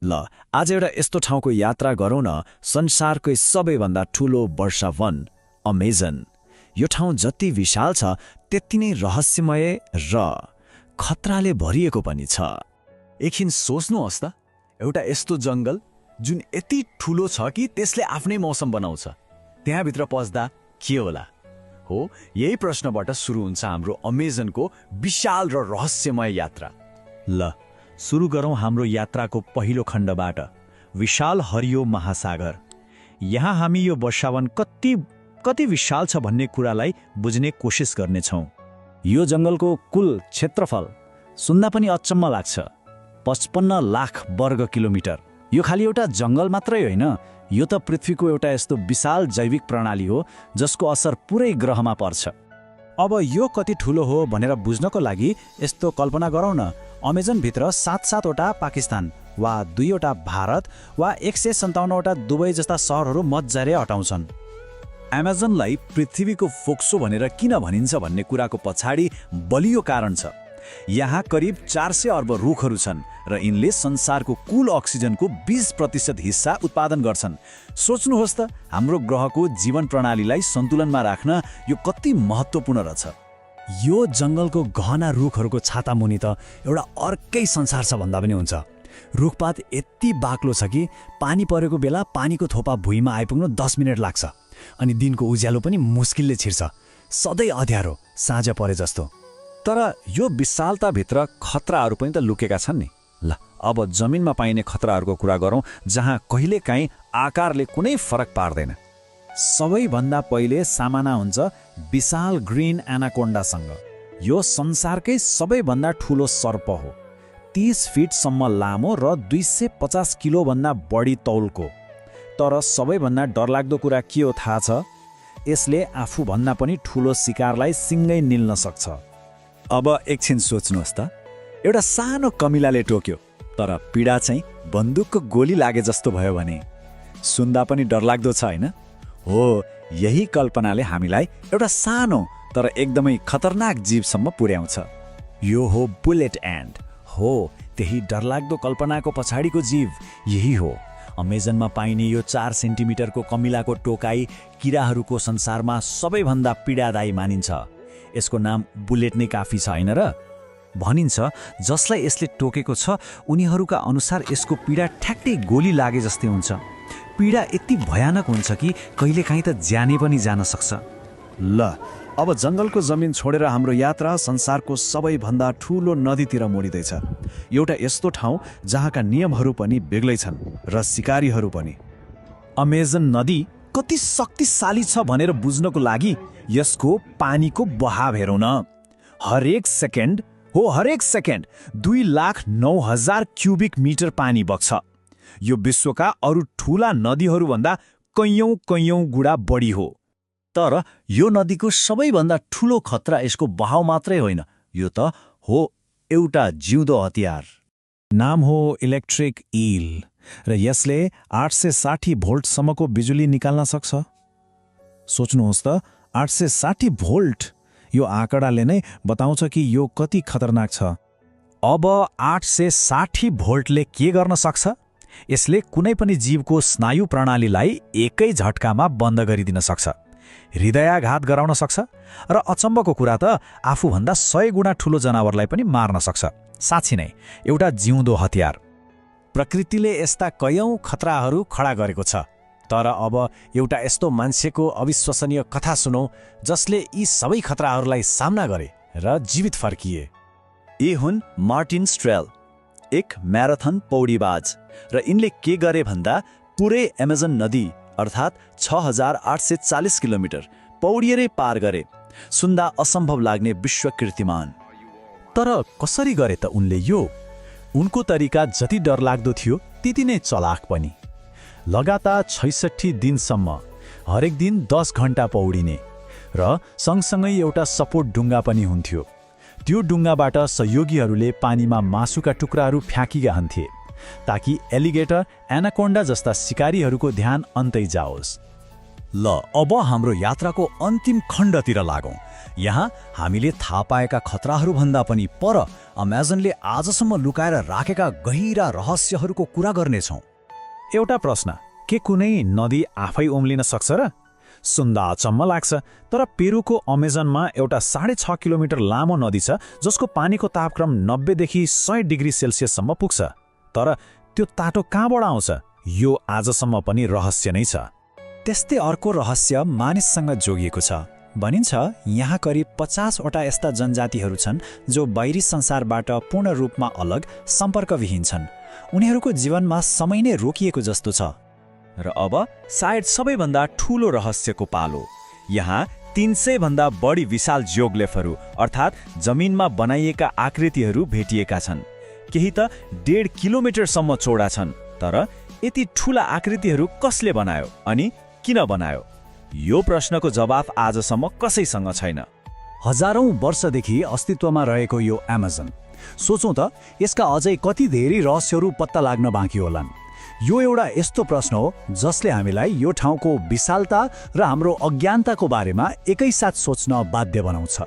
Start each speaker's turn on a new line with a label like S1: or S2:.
S1: ल आज एउटा यस्तो ठाउँको यात्रा गरौँ न संसारकै सबैभन्दा ठूलो वर्षावन अमेजन। यो ठाउँ जति विशाल छ त्यति नै रहस्यमय र खतराले भरिएको पनि छ।
S2: एकछिन सोच्नुहोस् त, एउटा यस्तो जङ्गल जुन यति ठूलो छ कि त्यसले आफ्नै मौसम बनाउँछ, त्यहाँभित्र पस्दा के होला? हो, यही प्रश्नबाट सुरु हुन्छ हाम्रो अमेजनको विशाल र रहस्यमय यात्रा।
S3: ल सुरु गरौँ हाम्रो यात्राको पहिलो खण्डबाट, विशाल हरियो महासागर। यहाँ हामी यो वर्षावन कति विशाल छ भन्ने कुरालाई बुझ्ने कोसिस गर्नेछौँ।
S1: यो जङ्गलको कुल क्षेत्रफल सुन्दा पनि अचम्म लाग्छ, 55 लाख वर्ग किलोमिटर। यो खालि एउटा जङ्गल मात्रै होइन, यो त पृथ्वीको एउटा यस्तो विशाल जैविक प्रणाली हो जसको असर पुरै ग्रहमा पर्छ।
S4: अब यो कति ठूलो हो भनेर बुझ्नको लागि यस्तो कल्पना गरौँ न, अमेजनभित्र 7-7वटा पाकिस्तान वा 2वटा भारत वा 157वटा दुबई जस्ता सहरहरू मजाले अटाउँछन्।
S2: अमेजनलाई पृथ्वीको फोक्सो भनेर किन भनिन्छ भन्ने कुराको पछाडि बलियो कारण छ। यहाँ करिब 400 अर्ब रुखहरू छन् र यिनले संसारको कुल अक्सिजनको 20% हिस्सा उत्पादन गर्छन्। सोच्नुहोस् त, हाम्रो ग्रहको जीवन प्रणालीलाई सन्तुलनमा राख्न यो कति महत्त्वपूर्ण रहेछ।
S4: यो जङ्गलको गहना रुखहरूको छाता मुनि त एउटा अर्कै संसार छ भन्दा पनि हुन्छ। रुखपात यति बाक्लो छ कि पानी परेको बेला पानीको थोपा भुइँमा आइपुग्नु 10 मिनट लाग्छ, अनि दिनको उज्यालो पनि मुस्किलले छिर्छ, सधैँ अँध्यारो साँझ परे जस्तो।
S2: तर यो विशालताभित्र खतराहरू पनि त लुकेका छन् नि। ल अब जमिनमा पाइने खतराहरूको कुरा गरौँ, जहाँ कहिलेकाहीँ आकारले कुनै फरक पार्दैन।
S4: सबैभन्दा पहिले सामना हुन्छ विशाल ग्रीन एनाकोन्डासँग। यो संसारकै सबैभन्दा ठूलो सर्प हो, 30 फिटसम्म लामो र 250 किलोभन्दा बढी तौलको। तर सबैभन्दा डरलाग्दो कुरा के हो थाहा छ? यसले आफूभन्दा पनि ठूलो शिकारलाई सिङ्गै निल्न सक्छ।
S2: अब एकछिन सोच्नुहोस् त, एउटा सानो कमिलाले टोक्यो तर पीडा चाहिँ बन्दुकको गोली लागे जस्तो भयो भने सुन्दा पनि डरलाग्दो छ होइन? हो, यही कल्पनाले हामीलाई एउटा सानो तर एकदमै खतरनाक जीवसम्म पुर्याउँछ।
S4: यो हो बुलेट एन्ट। हो, त्यही डरलाग्दो कल्पनाको पछाडिको जीव यही हो। अमेजनमा पाइने यो 4 सेन्टिमिटरको कमिलाको टोकाई किराहरूको संसारमा सबैभन्दा पीडादायी मानिन्छ। यसको नाम बुलेट नै काफी छ होइन र?
S3: भनिन्छ जसलाई यसले टोकेको छ उनीहरूका अनुसार यसको पीडा ठ्याक्कै गोली लागे जस्तै हुन्छ। पीडा यति भयानक हुन्छ कि कहिलेकाहीँ त ज्यानै पनि जान सक्छ।
S1: ल अब जङ्गलको जमिन छोडेर हाम्रो यात्रा संसारको सबैभन्दा ठूलो नदीतिर मोडिँदैछ। एउटा यस्तो ठाउँ जहाँका नियमहरू पनि बेग्लै छन् र शिकारीहरू पनि।
S4: अमेजन नदी कति शक्तिशाली छ भनेर बुझ्नको लागि यसको पानीको बहाव हेरौँ न। हरेक सेकेन्ड 2,09,000 क्युबिक मिटर पानी बग्छ। यो विश्वका अरू ठूला नदीहरूभन्दा कैयौं गुणा बढी हो।
S3: तर यो नदीको सबैभन्दा ठूलो खतरा यसको बहाव मात्रै होइन, यो त हो एउटा जिउँदो हतियार।
S4: नाम हो इलेक्ट्रिक ईल र यसले 860 भोल्टसम्मको बिजुली निकाल्न सक्छ। सोच्नुहोस् त, 860 भोल्ट! यो आँकडाले नै बताउँछ कि यो कति खतरनाक छ। अब 860 भोल्टले के गर्न सक्छ? यसले कुनै पनि जीवको स्नायु प्रणालीलाई एकै झट्कामा बन्द गरिदिन सक्छ, हृदयाघात गराउन सक्छ र अचम्मको कुरा त आफूभन्दा 100 गुणा ठूलो जनावरलाई पनि मार्न सक्छ। साँच्चै नै एउटा जिउँदो हतियार। प्रकृतिले यस्ता कैयौं खतराहरू खडा गरेको छ। तर अब एउटा यस्तो मान्छेको अविश्वसनीय कथा सुनौ जसले यी सबै खतराहरूलाई सामना गरे र जीवित फर्किए।
S2: यी हुन् मार्टिन स्ट्रेल, एक म्याराथन पौडीबाज, र यिनले के गरे भन्दा पुरै अमेजन नदी अर्थात् 6,840 किलोमिटर पौडिएरै पार गरे। सुन्दा असम्भव लाग्ने विश्व कीर्तिमान।
S4: तर कसरी गरे त उनले यो? उनको तरिका जति डरलाग्दो थियो त्यति नै चलाक पनि। लगातार 66 दिनसम्म हरेक दिन 10 घण्टा पौडिने र सँगसँगै एउटा सपोर्ट डुङ्गा पनि हुन्थ्यो। त्यो डुङ्गाबाट सहयोगीहरूले पानीमा मासुका टुक्राहरू फ्याँकिरहन्थे ताकि एलिगेटर, एनाकोन्डा जस्ता शिकारीहरूको ध्यान अन्तै जाओस्।
S2: ल अब हाम्रो यात्राको अन्तिम खण्डतिर लागौं। यहाँ हामीले थाहा पाएका खतराहरूभन्दा पनि पर अमेजनले आजसम्म लुकाएर राखेका गहिरा रहस्यहरूको कुरा गर्नेछौँ।
S4: एउटा प्रश्न, के कुनै नदी आफै उम्लिन सक्छ र? सुन्दा अचम्म लाग्छ, तर पेरुको अमेजनमा एउटा 6.5 किलोमिटर लामो नदी छ जसको पानीको तापक्रम 90 देखि 100 डिग्री सेल्सियससम्म पुग्छ। तर त्यो तातो कहाँबाट आउँछ? यो आजसम्म पनि रहस्य नै छ।
S1: त्यस्तै अर्को रहस्य मानिससँग जोगिएको छ। भनिन्छ यहाँ करिब 50वटा यस्ता जनजातिहरू छन् जो बाहिरी संसारबाट पूर्ण रूपमा अलग, सम्पर्कविहीन छन्। उनीहरूको जीवनमा समय नै रोकिएको जस्तो छ।
S3: र अब सायद सबैभन्दा ठूलो रहस्यको पालो। यहाँ 300 भन्दा बढी विशाल जियोग्लिफहरू अर्थात् जमिनमा बनाइएका आकृतिहरू भेटिएका छन्। केही त 1.5 किलोमिटरसम्म चौडा छन्। तर यति ठूला आकृतिहरू कसले बनायो अनि किन बनायो? यो प्रश्नको जवाफ आजसम्म कसैसँग छैन।
S1: हजारौं वर्षदेखि अस्तित्वमा रहेको यो अमेजन, सोचौं त यसका अझै कति धेरै रहस्यहरू पत्ता लाग्न बाँकी होलान्। यो एउटा यस्तो प्रश्न हो जसले हामीलाई यो ठाउँको विशालता र हाम्रो अज्ञानताको बारेमा एकैसाथ सोच्न बाध्य बनाउँछ।